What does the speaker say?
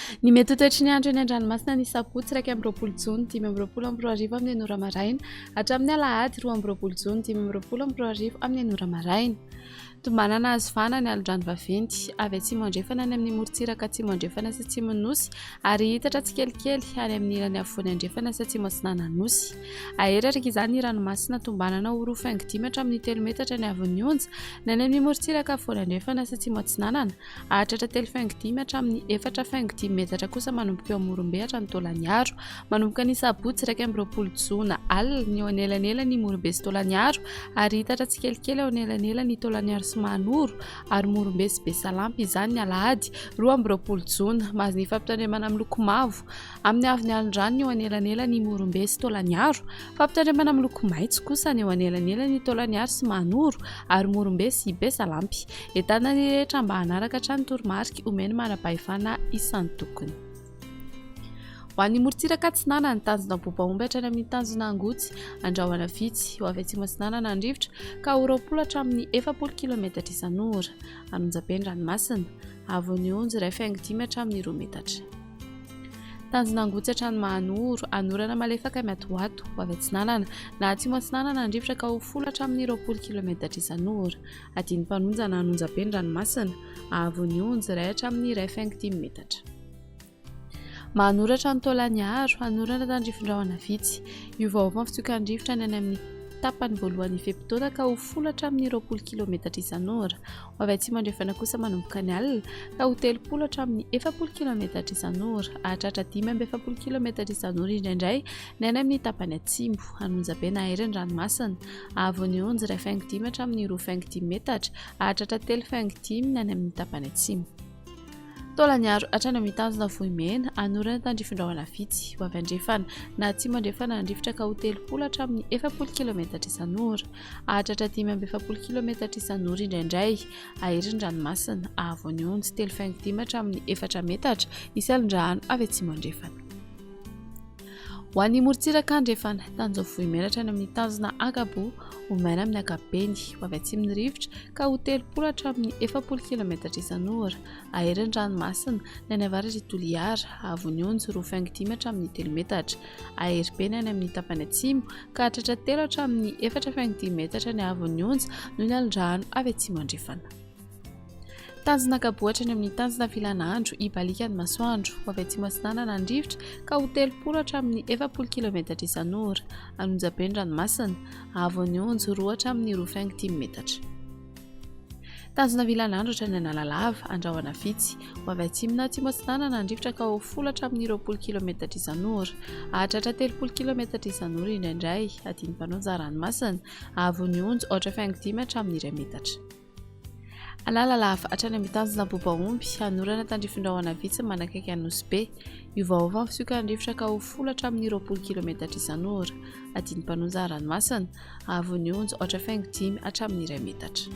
Ny mety ho toetry ny andro eny an-dranomasina ny sabotsy 21 jona 2025 amin'ny enina ora maraina hatramin'ny alahady 22 jona 2025 amin'ny enina ora maraina. Tombanana azo vahana ny alon-drano vaventy avy atsimo andrefana any amin'ny morontsiraka atsimo andrefana sy atsimon'ny Nosy ary hihitatra tsikelikely any amin'ny ilany afovoany andrefana sy atsimo atsinanan'ny Nosy. Ahery araka izany ny ranomasina tombanana ho 2,5 hatramin'ny 3 metatra ny haavon'ny onja ny any amin'ny morontsiraka afovoany andrefana sy atsimo atsinanana. Hahatratra 3,5 hatramin'ny 4,5 metatra kosa manomboka eo Morombe hatrany Taolagnaro. Manomboka ny sabotsy 21 jona alina ny eo anelanelan'i Morombe sy Taolagnaro ary hitatra tsikelikely eo anelanelan'i Taolagnaro sy Mahanoro ary Morombe sy Besalampy izany ny alahady 22 jona. Mahazo ny fampitandremana miloko mavo amin'ny haavon'ny alon-drano ny eo anelanelan'i Morombe sy Taolagnaro. Fampitandremana miloko maitso kosa ny eo anelanelan'i Taolagnaro sy Mahanoro ary Morombe sy Besalampy. Entanina ny rehetra mba hanaraka hatrany toromarika omen'ny manam-pahefana isan-tokony. Ho an'ny morontsiraka atsinanana, ny tanjona Ambohibaomby hatrany amin'ny tanjona Angotsy, Andrahona vitsy, ho avy atsimo atsinanana ny rivotra ka ho 20 hatramin'ny 40 kilometatra isan'ora. An'Onjabe ny ranomasina. Haavon'ny onja 1,5 hatramin'ny 2 metatra. Tanjona Angotsy hatrany Mahanoro, anorana malefaka miatoato, ho avy atsinanana, na atsimo atsinanana ny rivotra ka ho 10 hatramin'ny 20 kilometatra isan'ora. Adin'ny mpanonja na an'onjabe ny ranomasina, haavon'ny onja iray hatramin'ny 1,5 metatra. Manoratra ny Taolagnaro, hanorana tandrifin-drahona vitsy. Hiovaova ny fitsokan'ny rivotra ny any amin'ny tapany voalohan'ny fe-potoana ka ho folo hatramin'ny 20 kilometatra isan'ora. Ho avy atsimo andrefana kosa manomboka ny alina ka ho 30 hatramin'ny 40 kilometatra isan'ora. Hahatratra 45 kilometatra isan'ora indraindray ny any amin'ny tapany atsimo. An'onjabe na aery ny ranomasina. Haavon'ny onja 1,5 hatramin'ny 2,5 metatra. Hahatratra 3,5 ny any amin'ny tapany atsimo. Taolagnaro hatrany amin'ny tanjona Vohimena, anorana tandrifin-drahona vitsy, ho avy andrefana na atsimo andrefana ny rivotra ka ho 30 hatramin'ny 40 kilometatra isan'ora. Hahatratra 45 kilometatra isan'ora indraindray. Ahery ny ranomasina, haavon'ny onja 3,5 hatramin'ny 4 metatra, hisy alon-drano avy atsimo andrefana. Ho an'ny morontsiraka andrefana, tanjona Vohimena hatrany amin'ny tanjona Ankabo, ho maina amin'ny ankapobeny, ho avy atsimo ny rivotra ka ho 30 hatramin'ny 40 kilometatra isan'ora. Ahery ny ranomasina, ny any avaratr'i Toliara, haavon'ny onja 2,5 hatramin'ny 3 metatra. Ahery be ny any amin'ny tapany atsimo ka hahatratra 3 hatramin'ny 4,5 metatra ny haavon'ny onja noho ny alon-drano avy atsimo andrefana. Tanjona ankabohatra any amin'ny tanjona filana andro hibaliaka ny masoandro. Ho avy atsimo atsinanana ny rivotra ka ho 30 hatramin'ny 40 kilometatra isan'ora. An'Onjabe ny ranomasina. Haavon'ny onja 2 hatramin'ny 2,5 metatra. Tanjona vilana andro hatrany Analalava, andrahona vitsy. Ho avy atsimo na atsimo atsinanana ny rivotra ka ho 10 hatramin'ny 20 kilometatra isan'ora. Hahatratra 30 kilometatra isan'ora indraindray. Adin'ny mpanonja ranomasina. Haavon'ny onja 4,5 hatramin'ny 1 metatra. Analalava hatrany amin'ny tanjona Ambohibaomby, hanorana tandrifin-drahona vitsy manakaiky an'i Nosy Be. Hiovaova ny fisiokan'ny rivotra ka ho folo hatramin'ny 20 kilometatra isan'ora. Adin'ny mpanonja ranomasina, haavon'ny onja 4,5 hatramin'ny iray metatra.